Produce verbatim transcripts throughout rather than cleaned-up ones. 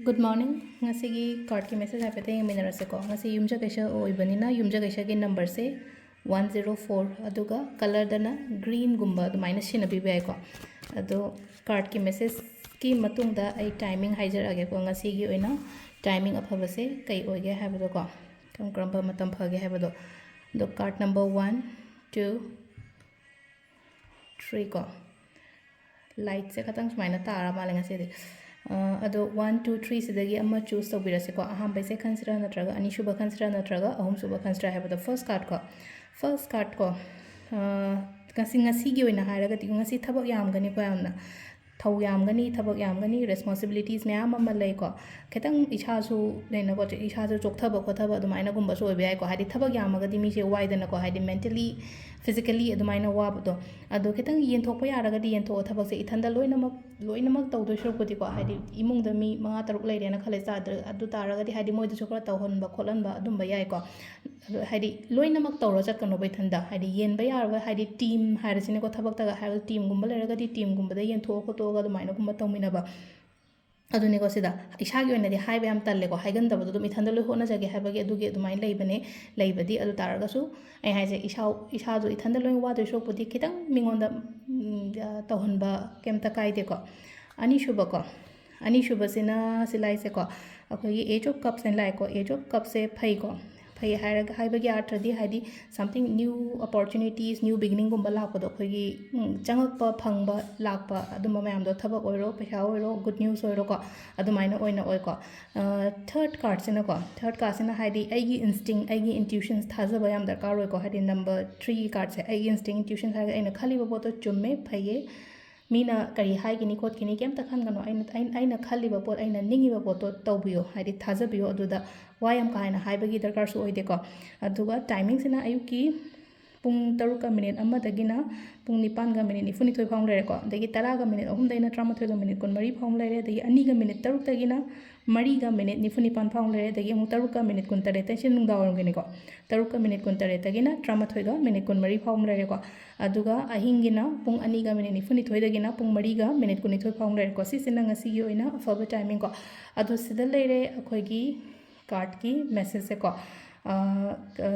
Good morning. ꯉꯁꯤꯒꯤ cardꯀꯤ message ꯍꯥꯏꯐꯦꯠꯇ ꯌꯦꯡꯃꯤꯟꯅꯔꯁꯦꯀꯣ. ꯉꯁꯤ ꯌꯨꯝꯖꯀꯩꯁ ꯑꯣꯏꯕꯅꯤꯅ ꯌꯨꯝꯖꯀꯩꯁꯒꯤ numberꯁꯦ one zero four, ꯑꯗꯨꯒ colourꯗꯅ greenꯒꯨꯝꯕ ꯑꯗꯨꯃꯥꯏꯅ ꯁꯤꯖꯤꯟꯅꯕꯤꯕ ꯌꯥꯏꯀꯣ. ꯑꯗꯣ cardꯀꯤ messageꯀꯤ ꯃꯇꯨꯡꯗ ꯑꯩ timing ꯍꯥꯏꯖꯔꯛꯑꯒꯦꯀꯣ. ꯉꯁꯤꯒꯤ ꯑꯣꯏꯅ timing ꯑꯐꯕꯁꯦ ꯀꯩ ꯑꯣꯏꯒꯦ ꯍꯥꯏꯕꯗꯣꯀꯣ, ꯀꯔꯝ ꯀꯔꯝꯕ ꯃꯇꯝ ꯐꯒꯦ ꯍꯥꯏꯕꯗꯣ. ꯑꯗꯣ card number one, two, three ꯀꯣ. Lightꯁꯦ ꯈꯇꯪ ꯁꯨꯃꯥꯏꯅ ꯇꯥꯔ ꯃꯥꯜꯂꯦ ꯉꯁꯤꯗꯤ. ꯑ, ꯑꯗꯣ one, two, three ꯁꯤꯗꯒꯤ ꯑꯃ choose ꯇꯧꯕꯤꯔꯁꯤꯀꯣ. ꯑꯍꯥꯟꯕꯩꯁꯦ ꯈꯟꯁꯤꯔꯥ ꯅꯠꯇ꯭ꯔꯒ ꯑꯅꯤꯁꯨꯕ ꯈꯟꯁꯤꯔꯥ ꯅꯠꯇ꯭ꯔꯒ ꯑꯍꯨꯝꯁꯨꯕ ꯈꯟꯁꯤꯔꯥ ꯍꯥꯏꯕꯗꯣ. First card ꯀꯣ. First card ꯀꯣ. ꯑ, ꯉꯁꯤ, ꯉꯁꯤꯒꯤ ꯑꯣꯏꯅ ꯍꯥꯏꯔꯒꯗꯤ ꯉꯁꯤ ꯊꯕꯛ ꯌꯥꯝꯒꯅꯤꯀꯣ ꯌꯥꯝꯅ. ꯊꯧ ꯌꯥꯝꯒꯅꯤ, ꯊꯕꯛ ꯌꯥꯝꯒꯅꯤ, responsibilities ꯃꯌꯥꯝ ꯑꯃ ꯂꯩꯀꯣ. ꯈꯤꯇꯪ ꯏꯁꯥꯁꯨ ꯂꯩꯅꯀꯣ, ꯏꯁꯥꯁꯨ ꯆꯣꯛꯊꯕ ꯈꯣꯠꯊꯕ ꯑꯗꯨꯃꯥꯏꯅꯒꯨꯝꯕꯁꯨ ꯑꯣꯏꯕ ꯌꯥꯏꯀꯣ. ꯍꯥꯏꯗꯤ ꯊꯕꯛ ꯌꯥꯝꯃꯒꯗꯤ ꯃꯤꯁꯦ ꯋꯥꯏꯗꯅꯀꯣ, ꯍꯥꯏꯗꯤ mentally, physically ꯑꯗꯨꯃꯥꯏꯅ ꯋꯥꯕꯗꯣ. ꯑꯗꯣ ꯈꯤꯇꯪ ꯌꯦꯟꯊꯣꯛꯄ ꯌꯥꯔꯒꯗꯤ ꯌꯦꯟꯊꯣꯛꯑꯣ ꯊꯕꯛꯁꯦ. ꯏꯊꯟꯗ ꯂꯣꯏꯅꯃꯛ, ꯂꯣꯏꯅꯃꯛ ꯇꯧꯗꯣꯏ ꯁꯔꯨꯛꯄꯨꯗꯤꯀꯣ, ꯍꯥꯏꯗꯤ ꯏꯃꯨꯡꯗ ꯃꯤ ꯃꯉꯥ ꯇꯔꯨꯛ ꯂꯩꯔꯦꯅ ꯈꯜꯂꯦ, ꯆꯥꯗ꯭ꯔ-, ꯑꯗꯨ ꯇꯥꯔꯒꯗꯤ ꯍꯥꯏꯗꯤ ꯃꯣꯏꯗꯁꯨ ꯈꯔ ꯇꯧꯍꯟꯕ ꯈꯣꯠꯍꯟꯕ ꯑꯗꯨꯝꯕ ꯌꯥꯏꯀꯣ. ꯑꯗꯣ ꯍꯥꯏꯗꯤ ꯂꯣꯏꯅꯃꯛ ꯇꯧꯔ ꯆꯠꯀꯅꯣꯕ ꯏꯊꯟꯗ, ꯍꯥꯏꯗꯤ ꯌꯦꯟꯕ ꯌꯥꯔꯕ, ꯍꯥꯏꯗꯤ team ꯍꯥꯏꯔꯁꯤꯅꯦꯀꯣ, ꯊꯕꯛꯇꯒ ꯍꯥꯏꯔꯒ teamꯒꯨꯝꯕ ꯂꯩꯔꯒꯗꯤ teamꯒꯨꯝꯕꯗ ꯌꯦꯟꯊꯣꯛꯑ ꯈꯣꯠꯇꯣꯛꯑꯒ ꯑꯗꯨꯃꯥꯏꯅꯒꯨꯝꯕ ꯇꯧꯃꯤꯟꯅꯕ꯫ ꯑꯗꯨꯅꯤꯀꯣ, ꯁꯤꯗ ꯏꯁꯥꯒꯤ ꯑꯣꯏꯅꯗꯤ ꯍꯥꯏꯕ ꯌꯥꯝ ꯇꯜꯂꯦꯀꯣ, ꯍꯥꯏꯒꯟꯗꯕꯗꯣ ꯑꯗꯨꯝ ꯏꯊꯟꯗ ꯂꯣꯏ ꯍꯣꯠꯅꯖꯒꯦ ꯍꯥꯏꯕꯒꯤ ꯑꯗꯨꯒꯤ ꯑꯗꯨꯃꯥꯏꯅ ꯂꯩꯕꯅꯦ, ꯂꯩꯕꯗꯤ꯫ ꯑꯗꯨ ꯇꯥꯔꯒꯁꯨ ꯑꯩ ꯍꯥꯏꯁꯦ, ꯏꯁꯥ, ꯏꯁꯥꯗꯣ ꯏꯊꯟꯗ ꯂꯣꯏ ꯋꯥꯗꯣꯏ ꯁꯔꯨꯛꯄꯨꯗꯤ ꯈꯤꯇꯪ ꯃꯤꯉꯣꯟꯗ, ꯎꯝ, ꯇꯧꯍꯟꯕ ꯀꯩꯝꯇ ꯀꯥꯏꯗꯦꯀꯣ꯫ ꯑꯅꯤꯁꯨꯕꯀꯣ, ꯑꯅꯤꯁꯨꯕꯁꯤꯅ ꯁꯤ ꯂꯥꯛꯏꯁꯦꯀꯣ, ꯑꯩꯈꯣꯏꯒꯤ Ace of Cupsꯅ ꯂꯥꯛꯑꯦꯀꯣ. Ace of Cupsꯁꯦ ꯐꯩꯀꯣ. ꯐꯩ ꯍꯥꯏꯔꯒ, ꯍꯥꯏꯕꯒꯤ ꯑꯥꯔꯊꯗꯤ ꯍꯥꯏꯗꯤ something new opportunities, new beginningꯒꯨꯝꯕ ꯂꯥꯛꯄꯗꯣ, ꯑꯩꯈꯣꯏꯒꯤ, ꯎꯝ, ꯆꯪꯉꯛꯄ ꯐꯪꯕ ꯂꯥꯛꯄ ꯑꯗꯨꯝꯕ ꯃꯌꯥꯝꯗꯣ, ꯊꯕꯛ ꯑꯣꯏꯔꯣ, ꯄꯩꯁꯥ ꯑꯣꯏꯔꯣ, good news ꯑꯣꯏꯔꯣꯀꯣ, ꯑꯗꯨꯃꯥꯏꯅ ꯑꯣꯏꯅ ꯑꯣꯏꯀꯣ. ꯑ, third cardꯁꯤꯅꯀꯣ, third cardꯁꯤꯅ ꯍꯥꯏꯗꯤ ꯑꯩꯒꯤ instinct, ꯑꯩꯒꯤ intuitions ꯊꯥꯖꯕ ꯌꯥꯝ ꯗꯔꯀꯥꯔ ꯑꯣꯏꯀꯣ. ꯍꯥꯏꯗꯤ number three cardꯁꯦ, ꯑꯩꯒꯤ instinct, intuitions ꯍꯥꯏꯔꯒ ꯑꯩꯅ ꯈꯜꯂꯤꯕ ꯄꯣꯠꯇꯣ ꯆꯨꯝꯃꯦ, ꯐꯩꯌꯦ, ꯃꯤꯅ ꯀꯔꯤ ꯍꯥꯏꯒꯅꯤ ꯈꯣꯠꯀꯅꯤ ꯀꯩꯝꯇ ꯈꯟꯒꯅꯨ꯫ ꯑꯩꯅ, ꯑꯩꯅ, ꯑꯩꯅ ꯈꯜꯂꯤꯕ ꯄꯣꯠ, ꯑꯩꯅ ꯅꯤꯡꯉꯤꯕ ꯄꯣꯠꯇꯣ ꯇꯧꯕꯤꯌꯣ, ꯍꯥꯏꯗꯤ ꯊꯥꯖꯕꯤꯌꯣ꯫ ꯑꯗꯨꯗ ꯋꯥ ꯌꯥꯝ ꯀꯥ ꯍꯦꯟꯅ ꯍꯥꯏꯕꯒꯤ ꯗꯔꯀꯥꯔꯁꯨ ꯑꯣꯏꯗꯦꯀꯣ꯫ ꯑꯗꯨꯒ timingꯁꯤꯅ ꯑꯌꯨꯛꯀꯤ ꯄꯨꯡ ꯇꯔꯨꯛꯀ ꯃꯤꯅꯤꯠ ꯑꯃꯗꯒꯤꯅ ꯄꯨꯡ ꯅꯤꯄꯥꯟꯒ ꯃꯤꯅꯤꯠ ꯅꯤꯐꯨꯅꯤꯊꯣꯏ ꯐꯥꯎ ꯂꯩꯔꯦꯀꯣ꯫ ꯑꯗꯒꯤ ꯇꯔꯥꯒ ꯃꯤꯅꯤꯠ ꯑꯍꯨꯝꯗꯒꯤꯅ ꯇꯔꯥꯃꯥꯊꯣꯏꯒ ꯃꯤꯅꯤꯠ ꯀꯨꯟꯃꯔꯤ ꯐꯥꯎ ꯂꯩꯔꯦ꯫ ꯑꯗꯒꯤ ꯑꯅꯤꯒ ꯃꯤꯅꯤꯠ ꯇꯔꯨꯛꯇꯒꯤꯅ ꯃꯔꯤꯒ ꯃꯤꯅꯤꯠ ꯅꯤꯐꯨ ꯅꯤꯄꯥꯟ ꯐꯥꯎ ꯂꯩꯔꯦ꯫ ꯑꯗꯒꯤ ꯑꯃꯨꯛ ꯇꯔꯨꯛꯀ ꯃꯤꯅꯤꯠ ꯀꯨꯟꯇꯔꯦꯠꯇ, ꯁꯤ ꯅꯨꯡꯗꯥꯡꯋꯥꯏꯔꯝꯒꯤꯅꯤꯀꯣ꯫ ꯇꯔꯨꯛꯀ ꯃꯤꯅꯤꯠ ꯀꯨꯟꯇꯔꯦꯠꯇꯒꯤꯅ ꯇꯔꯥꯃꯥꯊꯣꯏꯒ ꯃꯤꯅꯤꯠ ꯀꯨꯟꯃꯔꯤ ꯐꯥꯎ ꯂꯩꯔꯦꯀꯣ꯫ ꯑꯗꯨꯒ ꯑꯍꯤꯡꯒꯤꯅ ꯄꯨꯡ ꯑꯅꯤꯒ ꯃꯤꯅꯤꯠ ꯅꯤꯐꯨꯅꯤꯊꯣꯏꯗꯒꯤꯅ ꯄꯨꯡ ꯃꯔꯤꯒ ꯃꯤꯅꯤꯠ ꯀꯨꯟꯅꯤꯊꯣꯏ ꯐꯥꯎ ꯂꯩꯔꯦꯀꯣ꯫ ꯁꯤꯁꯤꯅ ꯉꯁꯤꯒꯤ ꯑꯣꯏꯅ ꯑꯐꯕ timing ꯀꯣ꯫ ꯑꯗꯣ ꯁꯤꯗ ꯂꯩꯔꯦ ꯑꯩꯈꯣꯏꯒꯤ cardꯀꯤ messageꯁꯦꯀꯣ꯫ ꯑ, ꯑ,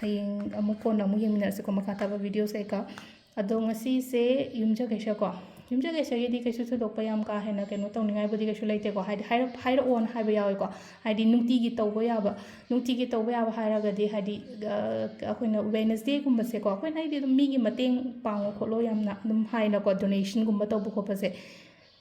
ꯍꯌꯦꯡ ꯑꯃꯨꯛ ꯀꯣꯟꯅ ꯑꯃꯨꯛ ꯌꯦꯡꯃꯤꯟꯅꯔꯁꯤꯀꯣ, ꯃꯈꯥ ꯇꯥꯕ videoꯁꯦꯀꯣ꯫ ꯑꯗꯣ ꯉꯁꯤꯁꯦ ꯌꯨꯝꯖꯀꯩꯁꯒꯤꯗꯤ ꯀꯩꯁꯨ ꯊꯣꯏꯗꯣꯛꯄ ꯌꯥꯝ ꯀꯥ ꯍꯦꯟꯅ ꯀꯩꯅꯣ ꯇꯧꯅꯤꯡꯉꯥꯏꯕꯨꯗꯤ ꯀꯩꯁꯨ ꯂꯩꯇꯦꯀꯣ꯫ ꯍꯥꯏꯗꯤ ꯍꯥꯏꯔꯛ-, ꯍꯥꯏꯔꯛꯑꯣꯅ ꯍꯥꯏꯕ ꯌꯥꯎꯋꯦꯀꯣ꯫ ꯍꯥꯏꯗꯤ ꯅꯨꯡꯇꯤꯒꯤ ꯇꯧꯕ ꯌꯥꯕ, ꯅꯨꯡꯇꯤꯒꯤ ꯇꯧꯕ ꯌꯥꯕ ꯍꯥꯏꯔꯒꯗꯤ ꯍꯥꯏꯗꯤ, ꯑ, ꯑꯩꯈꯣꯏꯅ Wednesdayꯒꯨꯝꯕꯁꯦꯀꯣ, ꯑꯩꯈꯣꯏꯅ ꯍꯥꯏꯗꯤ ꯑꯗꯨꯝ ꯃꯤꯒꯤ ꯃꯇꯦꯡ ꯄꯥꯡꯉꯣ ꯈꯣꯠꯂꯣ ꯌꯥꯝꯅ ꯑꯗꯨꯝ ꯍꯥꯏꯅꯀꯣ, donationꯒꯨꯝꯕ ꯇꯧꯕ ꯈꯣꯠꯄꯁꯦ꯫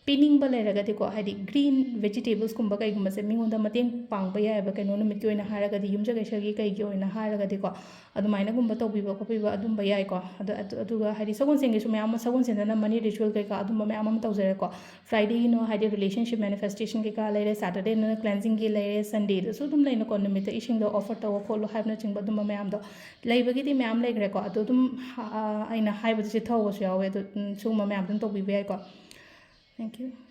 ꯄꯤꯅꯤꯡꯕ ꯂꯩꯔꯒꯗꯤꯀꯣ, ꯍꯥꯏꯗꯤ green vegetablesꯀꯨꯝꯕ ꯀꯩꯒꯨꯝꯕꯁꯦ ꯃꯤꯉꯣꯟꯗ ꯃꯇꯦꯡ ꯄꯥꯡꯕ ꯌꯥꯏꯑꯕ, ꯀꯩꯅꯣ ꯅꯨꯃꯤꯠꯀꯤ ꯑꯣꯏꯅ ꯍꯥꯏꯔꯒꯗꯤ, ꯌꯨꯝꯖꯀꯩꯁꯒꯤ ꯀꯩꯒꯤ ꯑꯣꯏꯅ ꯍꯥꯏꯔꯒꯗꯤꯀꯣ꯫ ꯑꯗꯨꯃꯥꯏꯅꯒꯨꯝꯕ ꯇꯧꯕꯤꯕ ꯈꯣꯠꯄꯤꯕ ꯑꯗꯨꯝꯕ ꯌꯥꯏꯀꯣ꯫ ꯑꯗ-, ꯑꯗꯨ-, ꯑꯗꯨꯒ ꯍꯥꯏꯗꯤ ꯁꯒꯣꯜꯁꯦꯟꯒꯤꯁꯨ ꯃꯌꯥꯝ ꯑꯃ, ꯁꯒꯣꯜꯁꯦꯟꯗꯅ money ritual ꯀꯩꯀꯥ ꯑꯗꯨꯝꯕ ꯃꯌꯥꯝ ꯑꯃ ꯇꯧꯖꯔꯦꯀꯣ꯫ Fridayꯒꯤꯅ ꯍꯥꯏꯗꯤ relationship manifestation ꯀꯩꯀꯥ ꯂꯩꯔꯦ, Saturdayꯅ cleansingꯒꯤ ꯂꯩꯔꯦ, Sundayꯗꯁꯨ ꯑꯗꯨꯝ ꯂꯩꯅꯀꯣ, ꯅꯨꯃꯤꯠꯇ ꯏꯁꯤꯡꯗ offer ꯇꯧꯕ ꯈꯣꯠꯂꯣ ꯍꯥꯏꯕꯅꯆꯤꯡꯕ ꯑꯗꯨꯝꯕ ꯃꯌꯥꯝꯗꯣ꯫ ꯂꯩꯕꯒꯤꯗꯤ ꯃꯌꯥꯝ ꯂꯩꯈ꯭ꯔꯦꯀꯣ, ꯑꯗꯣ ꯑꯗꯨꯝ, ꯑ, ꯑꯩꯅ ꯍꯥꯏꯕꯗꯨ ꯆꯤꯠꯊꯍꯧꯕꯁꯨ ꯌꯥꯎꯋꯦ꯫ ꯑꯗꯣ, ꯎꯝ, ꯁꯤꯒꯨꯝꯕ ꯃꯌꯥꯝ ꯑꯗꯨꯝ ꯇꯧꯕꯤꯕ ꯌꯥꯏꯀꯣ꯫ Thank you.